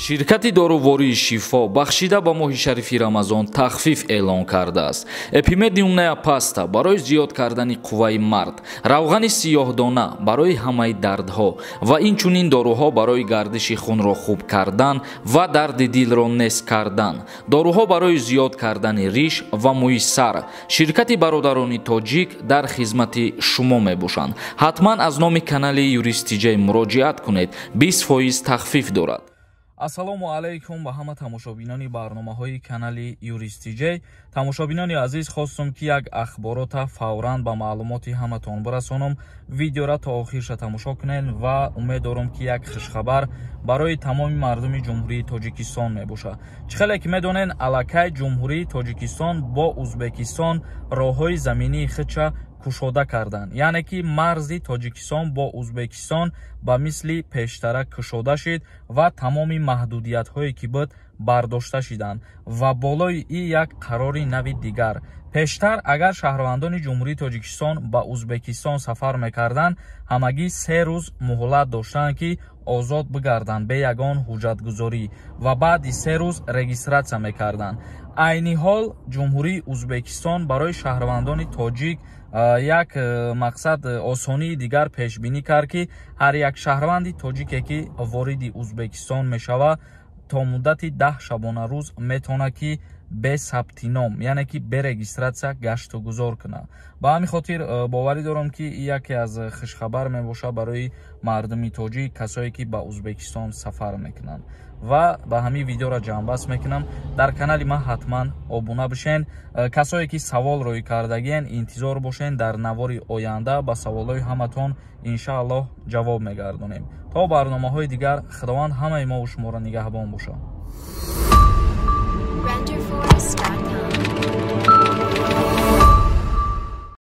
Ширкати дорувории «Шифо» бахшида ба моҳи шарифи Рамазон тахфиф эълон кардааст. Эпимедиумная паста барои зиёд кардани қувваи мард, равғани сиёҳдона барои ҳамаи дардҳо ва инчунин доруҳо барои гардиши хунро хуб кардан ва дарди дилро нест кардан, доруҳо барои зиёд кардани риш ва мӯи сар. Ширкати бародарони тоҷик дар хизмати шумо мебошанд. Ҳатман аз номи канали Юристиҷай муроҷиат кунед, 20% тахфиф дорад. Ассалому алайкум ба ҳама тамошобинони барномаҳои канали Юристиҷей. Тамошобинони азиз, хостум, ки як ахборота фавран ба маълумоти ҳаматон бирасонам. Видеора то охирша тамошо кунед ва умед дорам, ки як хушхабар барои тамоми мардуми Ҷумҳурии Тоҷикистон мебошад. Чӣ хеле ки медонед, аллакай Ҷумҳурии Тоҷикистон бо Узбекистон роҳҳои заминии худша кушода карданд, яъне ки марзи Тоҷикистон бо Узбекистон ба мисли пештара кушода шид ва тамоми маҳдудиятҳое, ки буд, бардошта шиданд. Ва болои и як қарори нави дигар: пештар агар шаҳрвандони Ҷумҳурии Тоҷикистон ба Узбекистон сафар мекарданд, ҳамагӣ 3 рӯз муҳлат доштанд, ки озод бигарданд бе ягон ҳуҷҷатгузорӣ, ва баъди 3 рӯз регистрация мекарданд. Айни ҳол Ҷумҳурии Узбекистон барои шаҳрвандони тоҷик як мақсад, осонии дигар пешбинӣ кард, ки ҳар як шаҳрванди тоҷике, ки вориди Узбекистон мешавад, то муддати 10 шабонарӯз метавонад, ки бе сабти ном, яъне ки бе регистрация гашту гузор кунад. Ба ҳамин хотир боварӣ дорам, ки яке аз хушхабар мебошад барои мардуми тоҷик, касое ки ба Узбекистон сафар мекунанд. Ва ба ҳамин видеоро ҷамъбаст мекунам. Дар канали ман ҳатман обуна бишен. Касое ки савол рӯй кардагиен, интизор бошен, дар навори оянда ба саволҳои ҳаматон иншааллоҳ ҷавоб мегардонем. То барномаҳои дигар, Худованд ҳамаи мову шуморо нигаҳбон бошад. Renderforest.com.